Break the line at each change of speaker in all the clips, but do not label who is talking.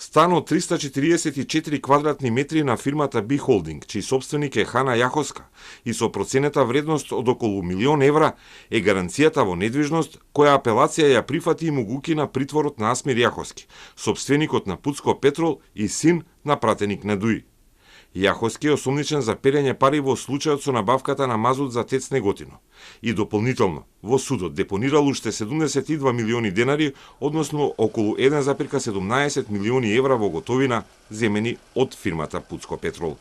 Стан од 344 квадратни метри на фирмата Би Холдинг, чиј собственик е Хана Јаховска, и со проценета вредност од околу €1.000.000 е гаранцијата во недвижност која апелација ја прифати и могуки на притворот на Асмир Јаховски, собственикот на Пуцко Петрол и син на пратеник на ДУИ. Јаховски е осомничен за перење пари во случајот со набавката на мазут за ТЕЦ Неготино. И дополнително, во судот депонирал уште 72 милиони денари, односно околу 1,17 милиони евра во готовина земени од фирмата Пуцко Петрол.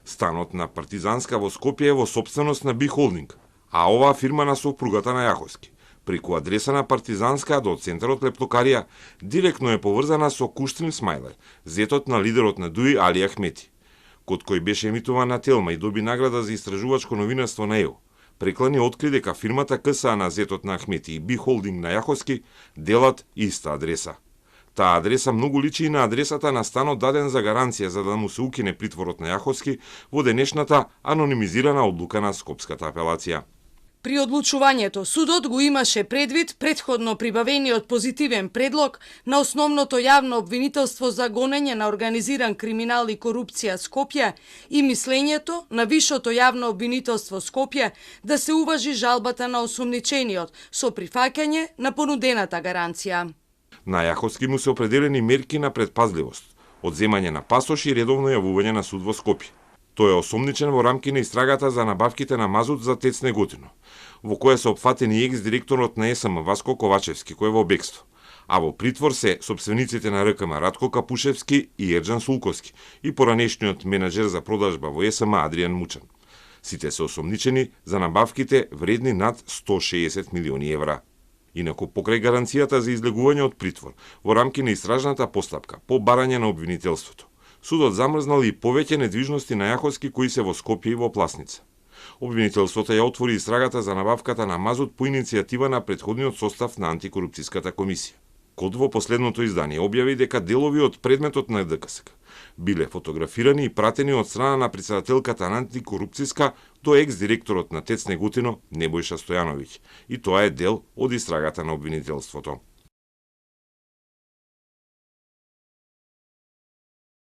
Станот на Партизанска во Скопје е во собственост на Би Холдинг, а оваа фирма на сопругата на Јаховски. Преку адреса на Партизанска до центарот Лептокарија директно е поврзана со Куштрин Смајле, зетот на лидерот на ДУИ Али Ахмети. Код кој беше емитуван на Телма и доби награда за истражувачко новинарство на ЕО. Преклани откри дека фирмата КСА на зетот на Ахмети и Би Холдинг на Јаховски делат иста адреса. Таа адреса многу личи и на адресата на станот даден за гаранција за да му се укине притворот на Јаховски во денешната анонимизирана одлука на Скопската апелација.
При одлучувањето, судот го имаше предвид претходно прибавениот позитивен предлог на основното јавно обвинителство за гонење на организиран криминал и корупција Скопје и мислењето на Вишото јавно обвинителство Скопје да се уважи жалбата на осумничениот со прифаќање на понудената гаранција.
На Јаховски му се определени мерки на предпазливост, одземање на пасош и редовно јавување на суд во Скопје. Тој е осомничен во рамки на истрагата за набавките на мазут за ТЕЦ Неготино, во која се опфатени екс-директорот на СМ Васко Ковачевски, кој е во бегство, а во притвор се собствениците на РКМ Радко Капушевски и Ерџан Сулковски и поранешниот менаџер за продажба во СМ Адријан Мучан. Сите се осомничени за набавките вредни над 160 милиони евра. Инаку покрај гаранцијата за излегување од притвор, во рамки на истражната постапка по барање на обвинителството, судот замрзнал и повеќе недвижности на Јаховски кои се во Скопје и во Пласница. Обвинителството ја отвори истрагата за набавката на мазут по иницијатива на претходниот состав на антикорупцијската комисија. Код во последното издание објави дека делови од предметот на ДКСК биле фотографирани и пратени од страна на претседателката на антикорупцијска до екс-директорот на ТЕЦ Неготино Небојша Стојановиќ, и тоа е дел од истрагата на обвинителството.